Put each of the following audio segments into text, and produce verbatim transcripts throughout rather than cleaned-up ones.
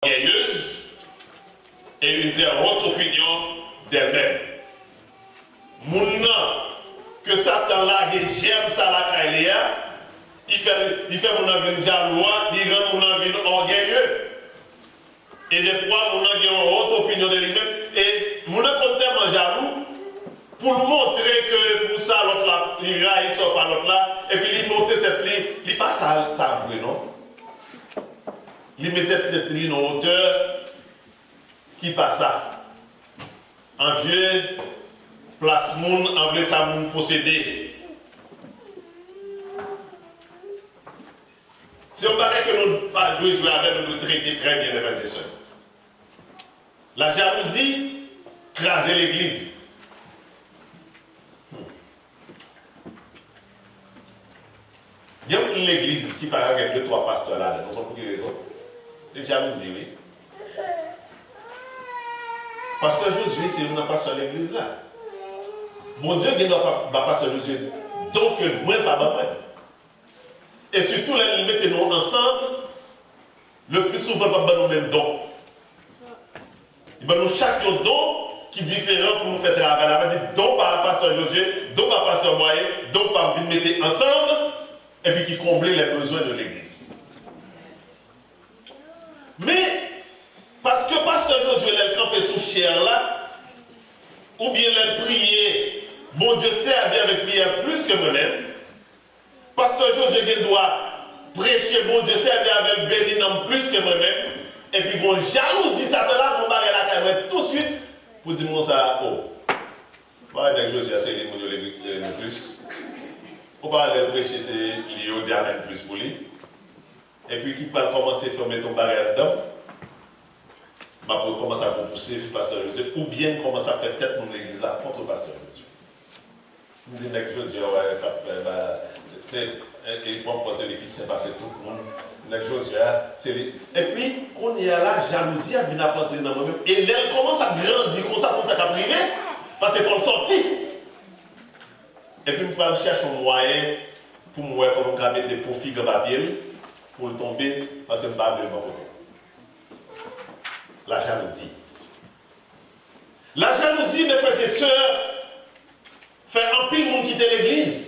orgueilleuse et une très haute opinion d'elle-même. Moun nan ke Satan lage jèm sa lakay li a, li fè, li fè moun nan vin jalou a, li rann moun nan vin orgueilleux. E dèfwa, moun nan gen yon haute opinion de li menm. E moun nan konn tèlman jalou, pou l montre ke pou sa lòt la, li rayi sa pa lòt la, epi li monte tèt li, li pa sa, sa vre non. Li mete tèt li nan wotè ki pa sa. An vye plas moun, an vle sa moun posede. Se yon bagay ke nou pa dwe jwe avè l, nou dwe trete trè byen, lè frè e sè. Lajalouzi kraze legliz. Gen anpil legliz ki pa gen de twa pastè ladan, nou konn pou ki rezon? Se jalouzi, wi. Pastè Josué se youn nan pastè legliz la. Bondye gen dwa pa ba pastè Josué don ke mwen pa ban mwen. E sitou lè li mete nou ansanm, le pli souvan l p ap ban nou menm don. Li ban nou chak yon don ki diferan pou nou fè travay la. Sa vle di don pa pastè Josué, don pa pastè Mwaye, don pa vin mete ansanm, epi ki konble lè bezwen de legliz. Men, paske pastè Josué lè l kanpe sou chè la, oubyen lè l priye, Bondye sèvi avèk priyè plis ke mwen menm, pastè Josué gen dwa preche, Bondye sèvi avè l, beni nanm plis ke mwen menm, epi gon jalouzi Satan la, gon bagay lakay mwen touswit pou di m konsa, o, ou pa wè nèg Josué a se li moun yo le, le, le plis? Ou pa wè lè l preche se li yo di amèn plis pou li? Epi ki pral kòmanse fè w mete yon bagay anndan m, m ap rekòmanse ap repouse pastè Josué, oubyen m kòmanse ap fè tèt moun legliz la kont pastè Josué. M di nèg Josué a wè k ap fè ba, se, e, e, bon, bon, se li ki sen pase tout moun. Nèg Josué a, se li. Epi, kounye a la, jalouzi a vin ap antre nan mwen menm. E lè l kòmanse ap grandi konsa, konn sa k ap rive, paske fò l sòti. Epi m pral chèche yon mwayen pou m wè kòman m ka mete po fig anba pye l, pou l tonbe, paske m pa vle l bò kote. Lajalouzi. Lajalouzi, mes frères et sœurs, fè anpil moun kite legliz.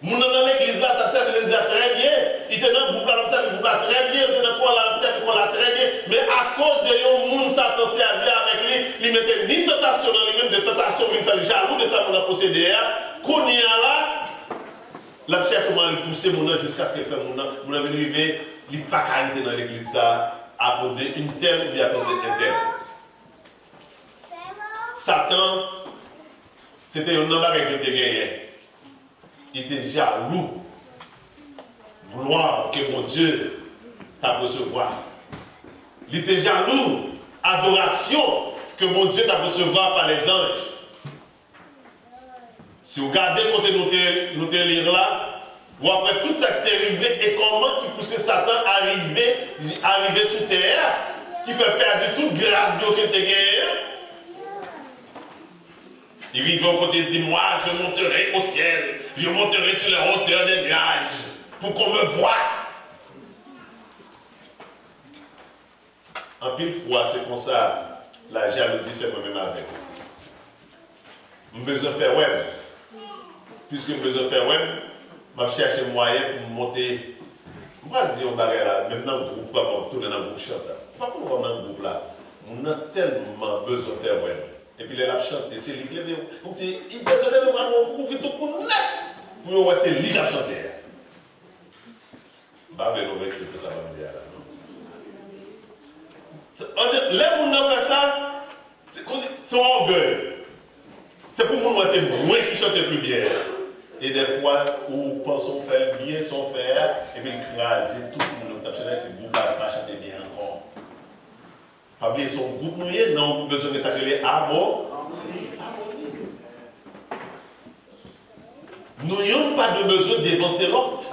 Moun nan nan legliz la, t ap sèvi legliz la trè byen. Li te nan gwoup la, l ap sèvi gwoup la trè byen. Li te nan kwaya, l ap sèvi kwaya la trè byen. Men akoz de yon moun Satan sèvi avèk li, li mete ni tantasyon nan li menm, de tantasyon vin fè l jalou de sa moun nan posede a. Kounye a la, l ap chèche mwayen l pouse moun nan jiskaske l fè moun nan, moun nan vin rive, li pa ka rete nan legliz sa a, akoz de entèl oubyen akoz de entèl. Satan, se te youn nan bagay ke l te genyen. Li te jalou glwa ke Bondye t ap resevwa. Li te jalou adorasyon ke Bondye t ap resevwa pa lèzanj. Si w gade kote nou te, nou te li la, w ap wè tout sa k te rive e kòman ki pouse Satan arive, arive sou tè a, ki fè l pèdi tout grad yo ke l te genyen an. Li rive yon kote, li di, Moi, je monterai au ciel, je monterai sur les hauteurs des nuages, pour qu'on me voie. Anpil fwa, se konsa lajalouzi fè mwen menm avè w. M bezwen fè wè m. Piske m bezwen fè wè m, m ap chèche mwayen pou m monte. M pral di yon bagay la, menm nan gwoup, ou pa konn tounen nan gwoup chante. Ou pa konn wè nan gwoup la, moun nan tèlman bezwen fè wè l. Epi lè l ap chante, se li k leve, kòmsi li bezwen leve bra l pou kouvri tout moun nèt, pou yo wè se li k ap chante a. M pa vle nou vekse pou sa m ap di a la, non. Sa vle di, lè moun nan fè sa, se kòmsi, se yon ògèy. Se pou moun wè se mwen ki chante pi byen an. E dèfwa, ou panse w fè l byen, sa w fè a, epi l kraze tout moun nan k t ap chante, epi gwoup la pa chante byen ankò. Pa bliye se yon gwoup nou ye, nan yon gwoup bezwen gen sa k rele amo-, amoni. Nou youn pa dwe bezwen devanse lòt.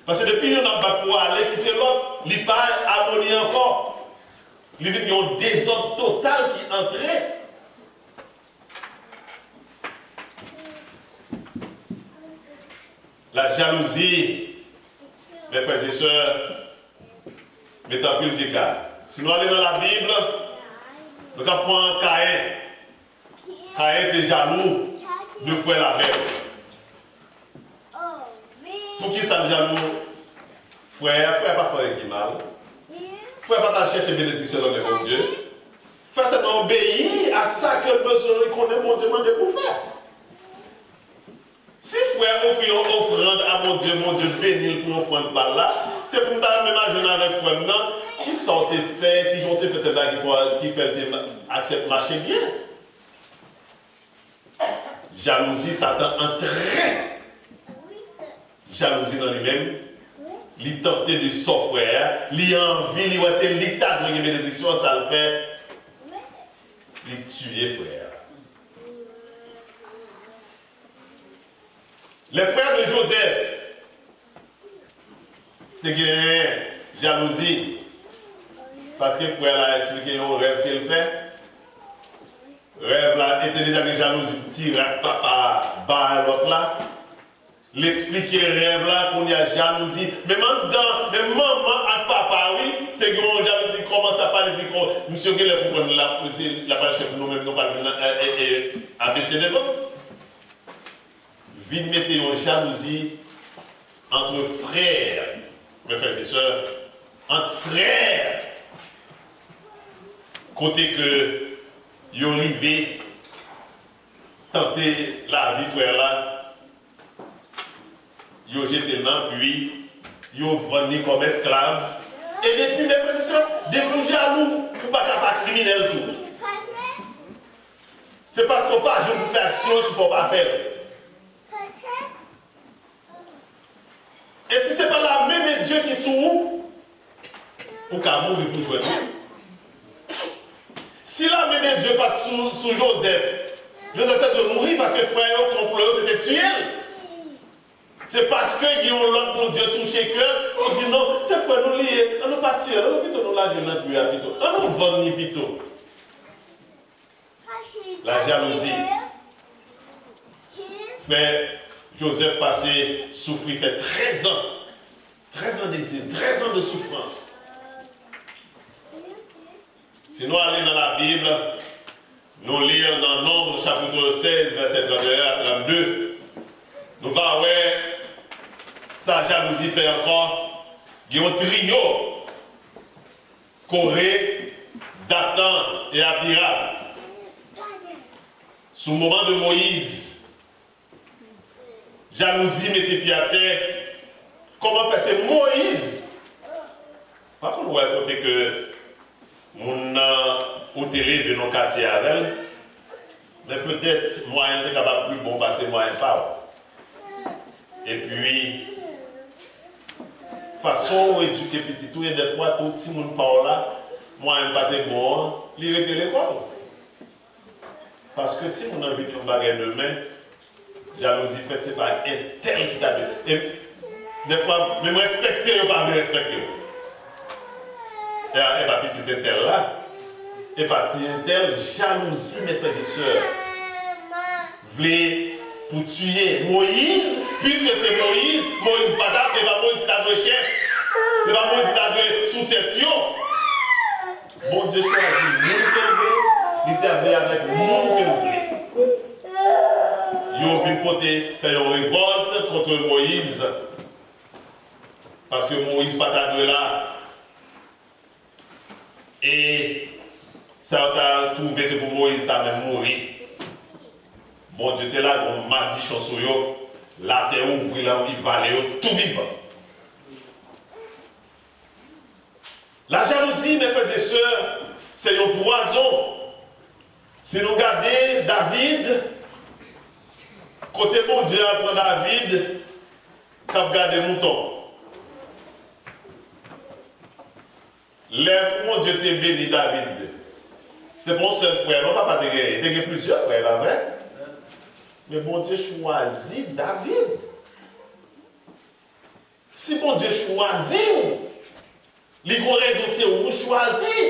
Paske depi youn ap bat pou ale kite lòt, li pa amoni ankò. Li vin gen yon dezòd total ki antre. La jalousie, mes frères et sœurs, Mete anpil dega. Si nou ale nan Labib, nou ka pran Kayen. Kayen te jalou de frè l avè l. Poukisa l jalou frè a? Frè a pa fè anyen ki mal. Frè a pa t al chèche benediksyon nan men Bondye. Frè a sèlman obeyi a sa ke l bezwen, li konnen Bondye mande pou l fè. Si frè a ofri yon ofrann a Bondye, Bondye beni l pou ofrann pa l la, se pou m ta menm al jwenn avèk frè m nan, kisa w te fè, kijan w te fè tèt la ki fè, ki fè l te ma-, aksepte mache byen? Jalouzi, Satan antre jalouzi nan li menm, li tante de sò frè a, li anvi, li wè se li ki ta dwe gen benediksyon an, sa l fè? Li tiye frè a. Les frères de Joseph te gen jalouzi paske frè la eksplike yon rèv ke l fè. Rèv la, e te deja gen jalouzi ti rat papa a bay lòt la. L eksplike rèv la, kounye a jalouzi. Menm anndan, menm manman ak papa, wi, te gen yon jalouzi, kòmanse ap pale, di, "Oh, misye genlè konprann l ap, l ap al chèf nou, menm nou pral vin nan, e, e, e, A B C devan." Vin mete yon jalouzi ant frè, mes frères et sœurs, ant frè, kote ke yo rive tante lavi frè la, yo jete l nan pwi, yo vann li kòm esklav. E depi, mes frères et sœurs, depi w jalou, ou pa ka pa kriminèl tou. Se paske w pa jwenn pou fè aksyon ki fè w pa fè l. E si se pa la men de Dye ki sou ou, ou ka mouri pou jwenn li. Si la men de Dye pa t sou, sou Jozèf, Jozèf te dwe mouri paske frè yo konplo yo se te tiye l. Se paske gen yon lòt Bondye touche kè l, ou di, "Non, se frè nou li ye, an nou pa tiye l, an nou pito nou lage l nan pwi a pito, an nou vann li pito." La jalouzi fè Jozèf pase soufri, fè trèz an, trèz an d'egzil, trèz an de soufrans. Si nou ale nan Labib, nou li nan Nonb chapit sèz, vèsè trannteyen a trannde, nou va wè sa jalouzi fè ankò. Gen yon triyo, Kore, Datan e Abiram. Sou moman de Moyiz, jalouzi mete pye atè. Kòman fè se Moyiz? Pa konn wè kote ke moun nan ou te leve nan katye avè l, men petèt mwayen te kapab pi bon pase mwayen pa w. Epi, fason w edike pitit ou, e dèfwa tou timoun pa w la, mwayen pa te bon an, li rete lekòl. Paske timoun nan vin yon bagay demen, jalouzi fèt, se pa entèl ki ta dwe. E dèfwa, menm respekte yo pa vle respekte w. E, e pa pitit entèl la, e pa ti entèl, jalouzi, mes frères et sœurs. Vle pou tiye Moyiz, piske se Moyiz, Moyiz pa ta, e pa Moyiz ki ta dwe chèf, e pa Moyiz ki ta dwe sou tèt yo. Bondye chwazi moun ke l vle, li sèvi avèk moun ke l vle. Yo vin pote, fè yon revòlt kont Moyiz, paske Moyiz pa ta dwe la. E sa yo ta twouve se pou Moyiz ta menm mouri. Bondye te lage yon madichon sou yo, latè ouvri la, li vale yo tou vivan. La jalouzi, mes frères et sœurs, se yon pwazon. Si nou gade David, kote Bondye al pran David k ap gade mouton? Lè Bondye te beni David, se pa yon sèl frè non papa te genyen, te gen plizyè frè, e pa vre? Men Bondye chwazi David. Si Bondye chwazi w, li gon rezon se ou l chwazi.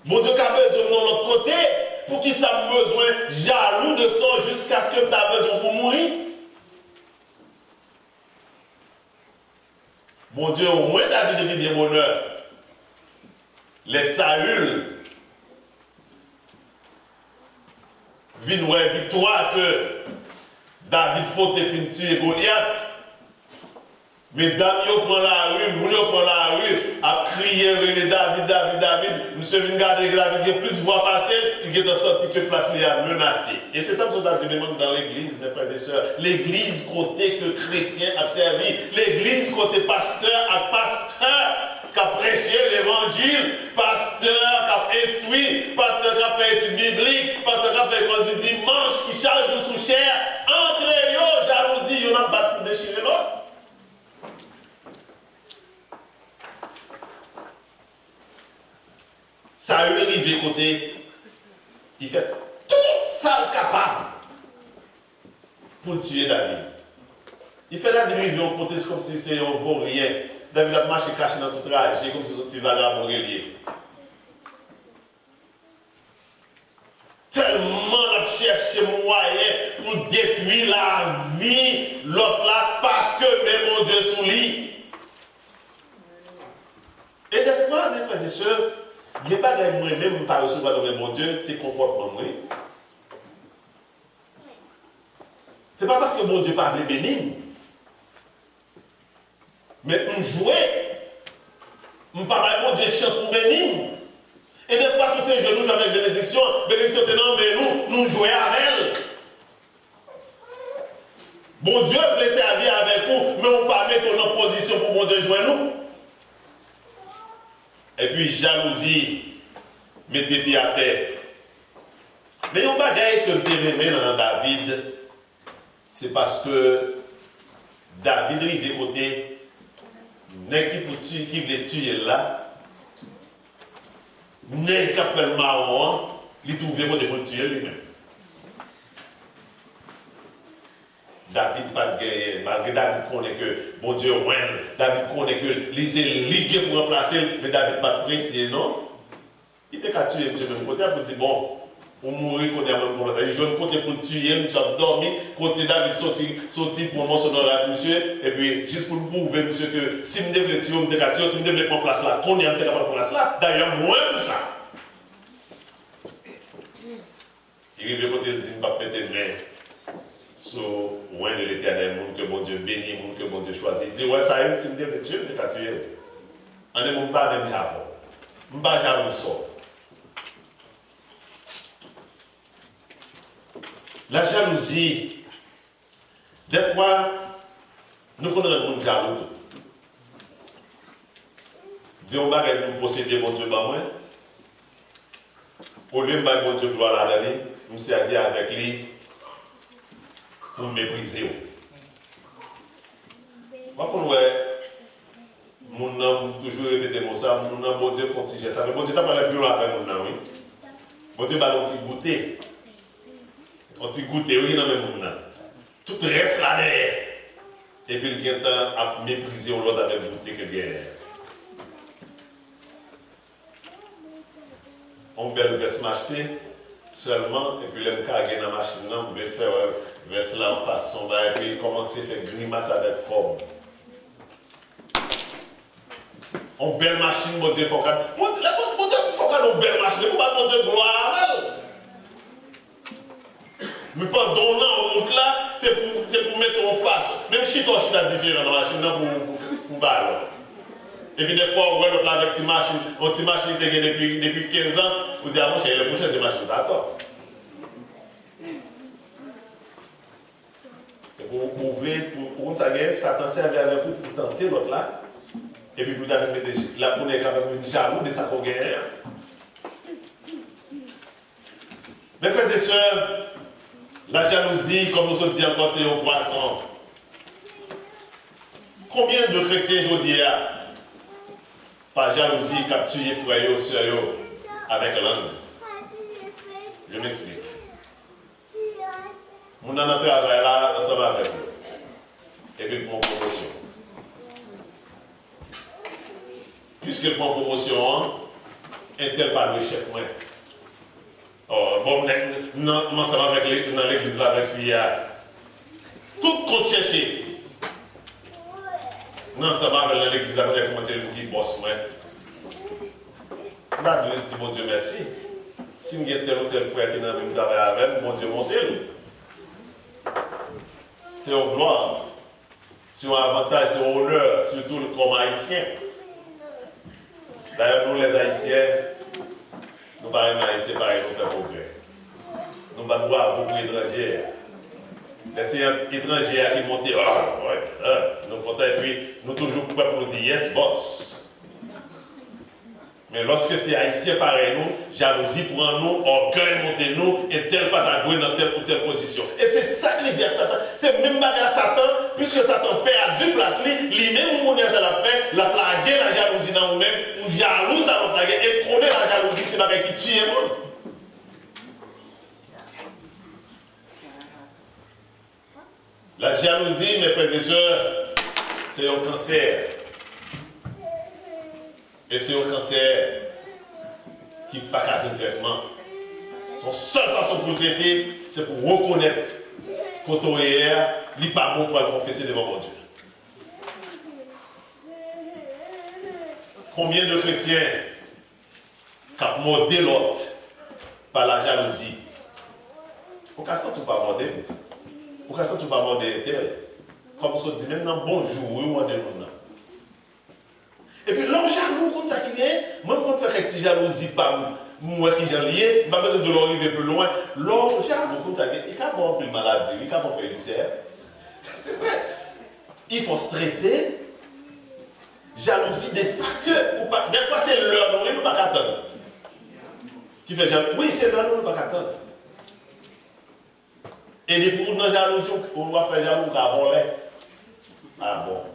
Bondye ka bezwen m nan lòt kote. Poukisa m bezwen jalou de sa w jiskaske m ta bezwen pou mouri? Bondye wè David epi byen bonè. Lè Saül vin wè viktwa ke David pote fin tiye Golyat, medam yo pran lari, moun yo pran lari, ap kriye, rele David, David, David. Misye vin gade David gen plis vwa pase l, li gentan santi ke plas li a menase. E se sa m sot ap di menm nan legliz, mes frères et sœurs. Legliz kote ke kretyen ap sèvi. Legliz kote pastè ak pastè k ap preche levanjil, pastè k ap enstwi, pastè k ap fè etid biblik, pastè k ap fè lekòl di dimanch, ki chak jou sou chè, antre yo, jalouzi, youn ap bat pou dechire lòt. Saül rive kote li fè tout sa l kapab pou l tiye David. Li fè David rive yon kote, se kòmsi se yon voryen. David ap mache kache nan tout raje, kòmsi se yon ti vagabon ke l ye. Tèlman l ap chèche mwayen pou detwi lavi lòt la, paske men Bondye sou li. E dèfwa, mes frères et sœurs, gen bagay mwen menm m pa resevwa nan men Bondye, se konpòtman m, wi. Se pa paske Bondye pa vle beni m, men m jwe. M pa bay Bondye chans pou beni m. E dèfwa tou se jwe nou jwe avèk benediksyon. Benediksyon te nan men nou, nou jwe avè l. Bondye vle sèvi avèk ou, men ou pa mete w nan pozisyon pou Bondye jwenn ou. Epi jalouzi mete pye atè. Men yon bagay ke m te renmen nan David, se paske David rive kote nèg ki pou ti-, ki vle tiye l la, nèg k ap fè l mawon an, li twouve kote pou l tiye l li menm. David pa t genyen, malgre David konnen ke Bondye wè l, David konnen ke li se li ki gen pou ranplase l, men David pa t presye non. Li te ka tiye misye menm kote a pou di, bon, ou mouri kounye a, mwen m pran plas la. Li jwenn kote pou l tiye l, misye ap dòmi, kote David soti, soti pran mòso nan rad misye, epi jis pou l pwouve misye ke si m te vle tiye w, m te ka tiye w, si m te vle pran plas la, kounye a m te ka pran plas la. Dayè, m wè pou sa. Li rive kote l di, m p ap mete men sou wen de Letènèl, moun ke Bondye beni, moun ke Bondye chwazi. Li di, wè sa, si m te vle tiye l, m te ka tiye l. An de mo, m pa menm jan avè w. M pa jalou sò. La jalouzi, dèfwa, nou konn rann moun jalou tou. Gen yon bagay pou m posede Bondye ban mwen, olye m bay Bondye glwa ladan li, m sèvi avèk li pou m meprize w. W ap konn wè, moun nan, m toujou repete mo sa, moun nan, Bondye fè yon ti jès avè l. Bondye t ap pale pi lwen avè moun nan, wi. Bondye ba l yon ti goute. Yon ti goute, wi, nan men moun nan. Tout rès la dèyè. Epi l gentan ap meprize yon lòt avèk goute ke l genyen an. Yon bèl vès m achte, sèlman, epi lè m kage nan machin nan, m vle fè wè vès la yon fason, bagay, epi l kòmanse fè grimas avèk kò m. Yon bèl machin, Bondye fè w kad-, Bondye, lè Bon-, Bondye fè w kado yon bèl machin, epi w ba Bondye glwa avè l. Men pandan w nan wout la, se pou, se pou mete w fason. Menm chita w chita diferan nan machin nan pou, pou, pou ba lòt. Epi dèfwa ou wè lòt la avèk ti machin, yon ti machin li te gen depi, depi kenz an, ou di, a monchè, lè pwochen se machin sa atò. Epi ou, ou vle, pou, ou konn sa gen, Satan sèvi avèk ou pou tante lòt la. Epi pou ta vin mete, l ap konnen ka vin jalou de sa ke w genyen an. Mes frères et sœurs, la jalouzi, kòm nou sot di ankò, se yon pwason. Konbyen de kretyen jodi a pa jalouzi k ap tiye frè yo, sè yo avèk lang? Je m'explique. Moun nan nan travay la ansanm avèk ou. Epi l pran pwomosyon. Piske l pran pwomosyon an, entèl pa dwe chèf mwen. Ò, bon, m nèk, m nan, m ansanm avèk li nan legliz la avèk fi a. Tout kont chèche. M ansanm avè l nan legliz la, kounye a pou mwen se li ki bòs mwen. Sa dwe di Bondye mèsi. Si m gen tèl ou tèl frè ki nan menm travay avè m, Bondye monte l. Se yon glwa. Se yon avantaj, se yon onè, sitou kòm Ayisyen. Dayè, nou, lèzayisyen, nou pa renmen Ayisyen parèy nou fè pwogrè. Nou bat bravo pou etranje a. Lè se etranje a ki monte, ah, wè, ah, nou kontan, epi nou toujou prè pou nou di, "Yes, boss." Men lòske se Ayisyen parèy nou, jalouzi pran nou, ògèy monte nou, entèl pa ta dwe nan tèl ou tèl pozisyon. E se sa k rive ak Satan. Se menm bagay la Satan, piske Satan pèdi plas li, li menm kounye a sa l ap fè, l ap lage lajalouzi nan ou menm, ou jalou sa lòt la gen, e konnen lajalouzi se bagay ki tiye moun. La jalouzi, mes frères et sœurs, se yon kansè. E se yon kansè ki pa ka jwenn trètman. Yon sèl fason pou l trete, se pou w rekonèt kote w ye a, li pa bon pou al konfese devan Bondye. Konbyen de kretyen k ap mòde lòt pa lajalouzi? Ou ka santi w pa mòde m. Ou ka santi w pa mòde entèl. Kòm w sot di, menm nan bonjou, wi, ou mòde moun nan. Epi lè w jalou, ou konn sa ki genyen? Mwen, m konn fè kèk ti jalouzi pa m, m wè kijan l ye, m pa bezwen di w lè w rive pi lwen. Lè w jalou, ou konn sa ki genyen? Li ka ba w anpil maladi, li ka fè w fè ilsè. Se vre. Li fè w strese. Jalouzi de sa ke ou pa, dèfwa se lè nou, wi, nou pa ka tann. Ki fè jalou, wi, se lè nou, nou pa ka tann. E depi ou nan jalouzi, ou, ou ap fè jalou, ou ka vòlè. Ah bon.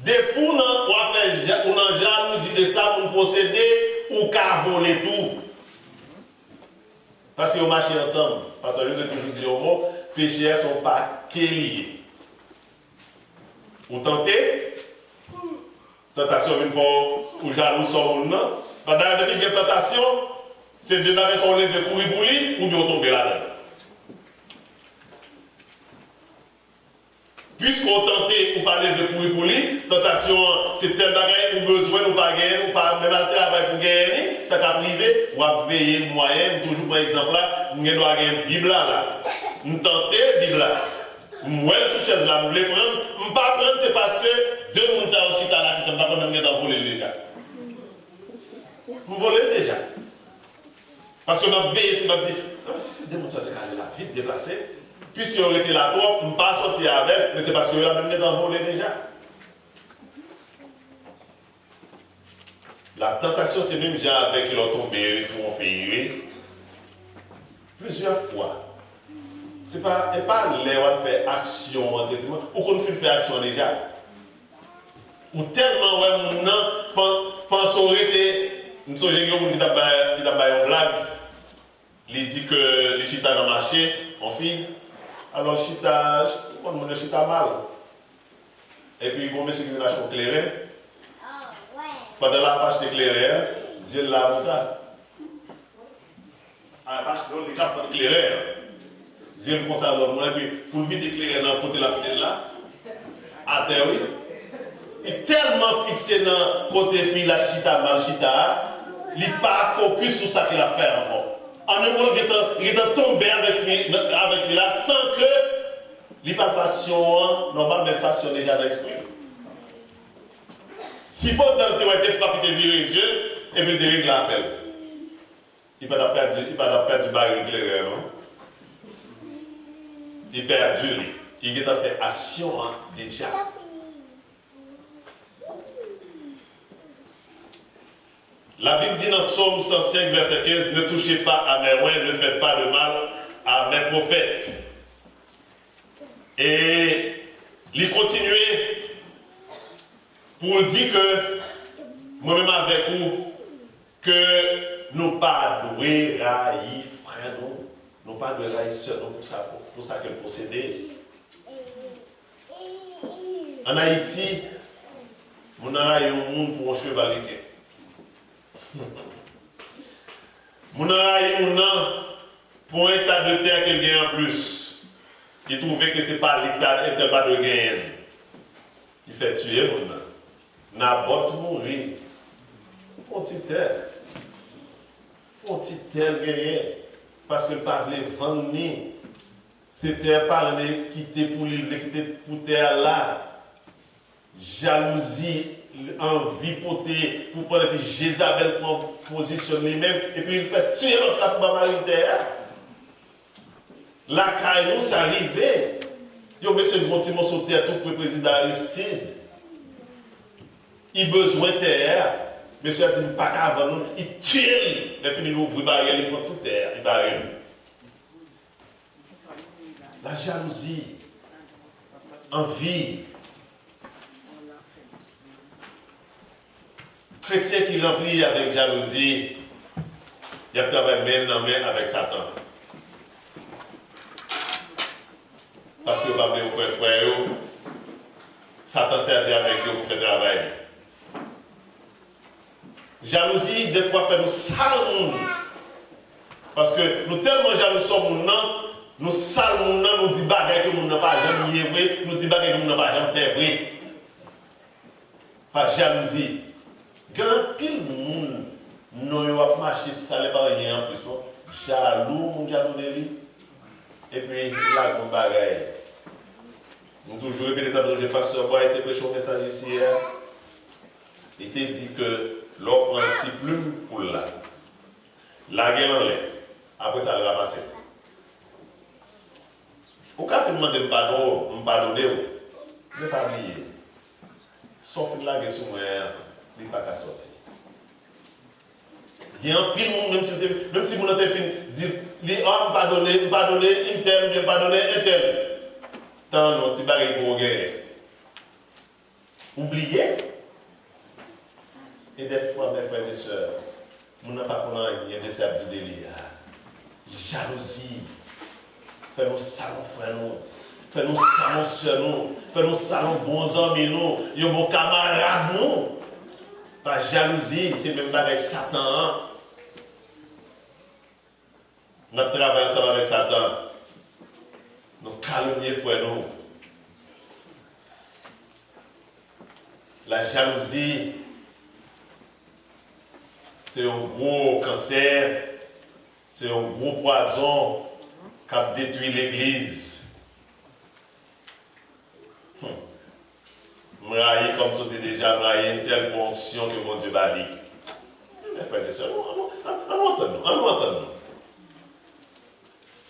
Depi ou nan, ou ap fè ja-, ou nan jalouzi de sa moun posede, ou ka vòlè tou. Paske yo mache ansanm. Pastè José toujou di yon mo, peche a se yon pake li ye. Ou tante, tantasyon vin fè w, ou jalou sou moun nan. Pandan depi gen tantasyon, se de bagay, swa w leve kouri pou li, oubyen w tonbe ladan l. Piske w tante, ou pa leve kouri pou li, tantasyon an, se tèl bagay ou bezwen, ou pa genyen, ou pa menm al travay pou genyen li, sa k ap rive, w ap veye mwayen, m toujou pran egzanp la, m gen dwa gen Bib la la. M tante Bib la. M wè l sou chèz la, m vle pran l, m pa pran l, se paske de moun sa yo chita la ki fè m pa pran l, men m gentan vole l deja. M vole l deja. Paske m ap veye si m ap di, "Ah, si se de moun sa yo te ka ale la vit, deplase." Piske yo rete la twòp, m pa sòti avè l, men se paske yo la menm gentan vole deja. La tantasyon se menm jan avèk lè w tonbe, wi, twonpe, wi. Plizyè fwa. Se pa, e pa lè w al fè aksyon an dirèkteman. Ou konn fin fè aksyon an deja. Ou tèlman wè moun nan, pan-, panse w rete. M sonje gen yon moun ki t ap bay, ki t ap bay yon blag. Li di ke li chita nan mache, yon fi. Alò, l chita, ou konn moun yo chita mal. Epi, gon mesye ki vin achte yon kleren. Pandan l ap achte kleren an, zye l la konsa. A, pa achte, non, li t ap vann kleren an. Zye l konsa, lòt moun, epi pou l vide kleren nan kote l ap kite l la, atè, wi. Li tèlman fikse nan kote fi la chita, mal chita a, li pa fokis sou sa ke l ap fè ankò. An yon mo, li gentan, li gentan tonbe avèk fi, avèk fi la, san ke li pa fè aksyon an nòmal, men fè aksyon deja nan espri l. Si pandan l te wè, te pa pite vire zye l, epi l te regle afè l. Li pa t ap pèdi, li pa t ap pèdi baril kleren an, non. Li pèdi li. Li gentan fè aksyon an deja. La Bible dit dans Psaume cent cinq, verset quinze, "Ne touchez pas à mes oins, ne faites pas de mal à mes prophètes." E li kontinye pou l di ke mwen menm avèk ou, ke nou pa dwe rayi frè nou, nou pa dwe rayi sè nou pou sa, pou, pou sa ke l posede. Ann Ayiti, moun nan rayi yon moun pou yon cheval li gen. Moun nan rayi moun nan pou yon eta de tè ke l gen anplis. Li twouve ke se pa li ki ta, entèl pa dwe genyen l. Li fè tiye moun nan. Nabòt mouri. yon ti tè. Yon ti tè l genyen. Paske l pa vle vann li. Se tè paran li kite pou li, l vle kite pou tè a la. Jalouzi, anvi pote pou pran, epi Jezabèl pran pozisyon li menm, epi l fè tiye lòt la pou ba mari l tè a. Lakay nou, sa rive. Yon mesye gen yon ti moso tè tou pre prezidan Aristide. Li bezwen tè a. Mesye a di, "M pa ka vann ou." Li tiye l. Lè fini, li ouvri baryè, li pran tout tè a, li bare l. La jalouzi, anvi. Kretyen ki ranpli avèk jalouzi, y ap travay men nan men avèk Satan. Paske yo pa vle ofrann frè yo, Satan sèvi avèk yo pou fè travay li. Jalouzi, dèfwa, fè nou sal moun. Paske nou tèlman jalou sou moun nan, nou sal moun nan, nou di bagay ke moun nan pa janm ye vre, nou di bagay ke moun nan pa janm fè vre. Pa jalouzi. Gen anpil moun, non yo ap mache, sa lè pa anyen anplis, non. Jalou, moun jalou de li. Epi, li lage yon bagay. Nou toujou repete sa, nou sonje pastè Boy te preche yon mesaj isi yè. Li te di ke lè w pran ti plim poul la, lage l anlè, apre sa l ranmase l. Ou ka fin mande m padon, m padone w, men pa bliye, sa w fin lage sou mwen an, li pa ka sòti. Gen anpil moun, menm si te, menm si moun nan te fin di li, "Ah, m padone, m padone entèl, oubyen m padone entèl." Tann yon ti bagay pou w genyen. Ou bliye? E dèfwa, mes frères et sœurs, moun nan pa konn anyen de sa y ap di de li a. Jalouzi. Fè nou salon frè nou. Fè nou salon sè nou. Fè nou salon bon zanmi nou. Yon bon kamarad nou. Pa jalouzi, se menm bagay Satan an. N ap travay ansanm avèk Satan. Nou kalomnye frè nou. La jalouzi, se yon gwo kansè, se yon gwo pwazon k ap detwi legliz. Hmm. M rayi, kòm soti deja, m rayi entèl pou onksyon ke Bondye ba li. Men frè e sè, nou, an nou, an, an nou antann nou, an nou antann nou.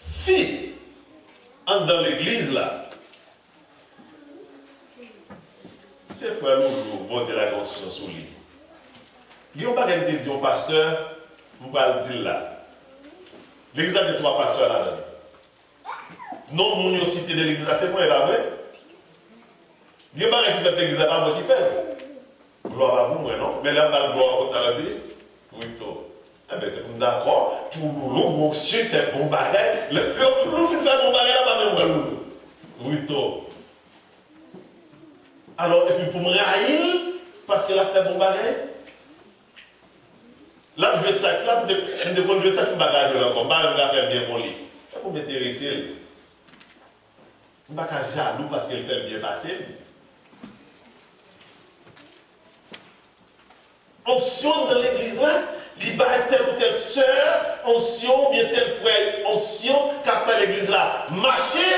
Si, anndan legliz la, se frè Loulou, Bondye lage onksyon sou li. Gen yon bagay m te di yon pastè, m pral di l la. Legliz la gen twa pastè ladan l. Non moun yo site de legliz la, se mwen, e pa vre? Gen bagay ki fèt legliz la, pa mwen ki fè l. Glwa pa pou mwen, non. Men lè y ap ba l glwa, kontrè a di, Rito. Enben, se pou m dakò, pou Loulou, Monksyon fè bon bagay. Lè, lè Loulou fin fè bon bagay la, pa menm mwen, Loulou. Rito. Alò, epi pou m rayi l, paske l ap fè bon bagay? L ap jwe saks la, m te, m te konn jwe saks, m pa ka jwe l ankò. M pa menm ka fè l byen kon li. Se pou m enterese l. M pa ka jalou paske l fè l byen pase m. Onksyon nan legliz la, li bay tèl ou tèl sè onksyon oubyen tèl frè onksyon k ap fè legliz la mache.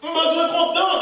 M bezwen kontan,